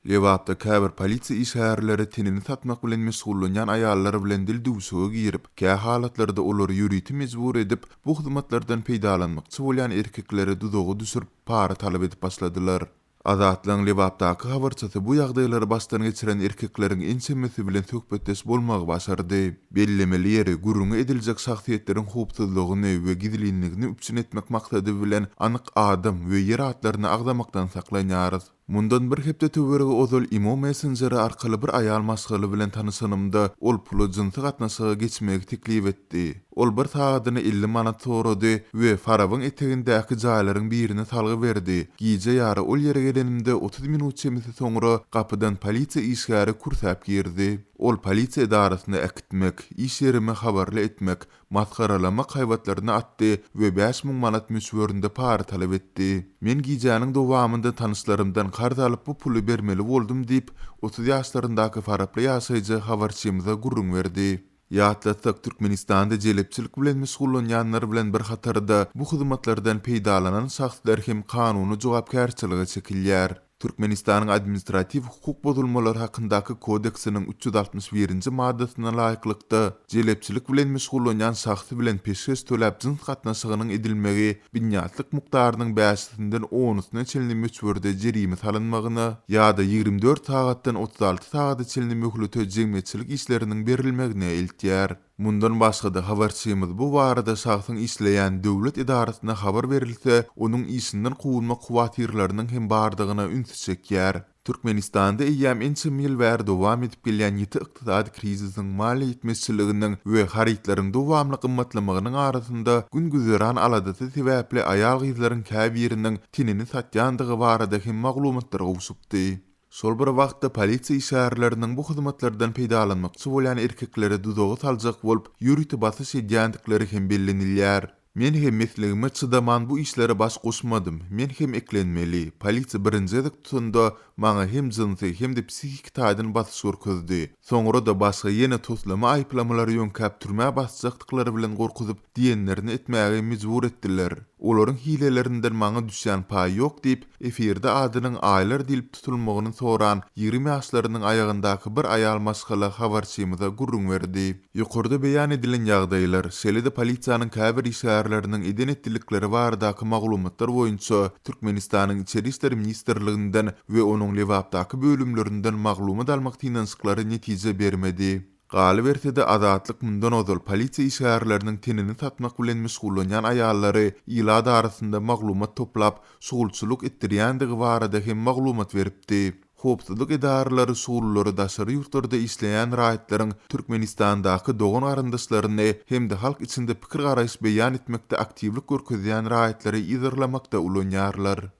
Lebapda käbir polisiýa işgärleri tenini satmak bilen meşgullanýan aýallar bilen dil düwşüge girip, kä halatlarda olary ýörite mejbur edip, bu hyzmatlardan peýdalanmakçy bolýan erkekleri duzaga düşürip, para talap edip başladylar. Azatlygyň Lebapdaky habarçysy bu ýagdaýlary başdan geçiren erkekleriň ençemesi bilen söhbetdeş bolmagy başardy. Bellemeli ýeri, gürrüňi ediljek şahsyýetleriň howpsuzlygyny we gizlinligini üpjün etmek maksady bilen anyk adam we ýer atlaryny agzamakdan saklanýarys. Mundan bir hepde töweregi ozal imo messenjeri arkaly bir aýal maşgala bilen tanyşanymda, ol pula jynsy gatnaşyga geçmegi teklip etdi. Ol bir sagadyna 50 manat sorady we Farabyň etegindäki jaýlaryň birini salgy berdi. Gije ýary ol ýere gelenimde 30 minut çemesi soňra gapydan polisiýa işgäri kürsäp girdi. Ol polisiýa edarasyna äkitmek, iş ýerimi habarly etmek, masgaralamak haýbatlaryny atdy we 5000 manat möçberinde para talap etdi. Men gijäniň dowamynda tanyşlarymdan karz alyp bu puly bermeli boldum diýip, 30 ýaşlaryndaky faraply ýaşaýjy habarçymyza gürrüň berdi. Ýatlatsak, Türkmenistanda jelepçilik bilen meşgullanýanlar bilen bir hatarda bu hyzmatlardan peýdalanan şahslar hem kanuny jogapkärçilige çekilýär. Türkmenistanyň Administratiw hukuk bozulmalary hakyndaky kodeksiniň 361-nji maddasyna laýyklykda, jelepçilik bilen meşgullanýan şahs bilen peşgeş töläp jyns gatnaşygynyň edilmegi binýatlyk mukdarynyň bäşisinden onusyna çenli möçberde jerime salynmagyna ýa-da 24 sagatdan 36 sagada çenli möhlete jemgyýetçilik işleriniň berilmegine eltýär. Mundan başga-da, habarçymyz bu barada şahsyň işleýän döwlet edarasyna habar berilse, onuň işinden kowulmak howatyrlarynyň hem bardygyna ünsi çekýär. Türkmenistanda eýýäm ençeme ýyl bäri dowam edip gelýän ýiti ykdysady krizisiň, maliýe ýetmezçiliginiň we harytlaryň dowamly gymmatlamagynyň arasynda gün-güzeran aladasy sebäpli aýal-gyzlaryň käbiriniň tenini satýandygy barada hem maglumatlar gowşupdy. Şol bir wagtda, polisiýa işgärleriniň bu hyzmatlardan peýdalanmakçy bolýan erkekleri duzaga saljak bolup, ýörite basyş edýändikleri hem bellenilýär. Men hem mesligime çydaman bu işlere baş goşmadym. Men hem eklenmeli. Polisiýa birinji gezek tutanda maňa hem jynsy, hem-de psihiki taýdan basyş görkezdi. Soňra-da başga ýene toslama aýyplamalar ýöňkäp türmä basjakdyklary bilen gorkuzyp, diýenlerini etmäge mejbur etdiler. Olaryň hilelerinden maňa düşýän paý ýok diýip, efirde adynyň Aýlar diýlip tutulmagyny soran 20 ýaşlarynyň aýagyndaky bir aýal maşgala habarçymyza gürrüň berdi. Ýokarda beýan edilen ýagdaýlar, şeýle-de polisiýanyň käbir işgärleriniň eden-etdilikleri baradaky maglumatlar boýunça Türkmenistanyň Içeri işler ministrliginden we onuň Lebapdaky bölümlerinden maglumat almak synanyşyklary netije bermedi. Galyberse-de, Azatlyk mundan ozal polisiýa işgärleriniň tenini satmak bilen meşgullanýan aýallary ilat arasynda maglumat toplap, şugulçylyk etdirýändigi barada hem maglumat beripdi. Howpsuzlyk edaralary şugullary daşary ýurtlarda işleýän raýatlaryň Türkmenistandaky dogan-garyndaşlaryny hem-de halk içinde pikir-garaýyş beýan etmekde aktiwlik görkezýän raýatlary yzarlamakda ulanýarlar.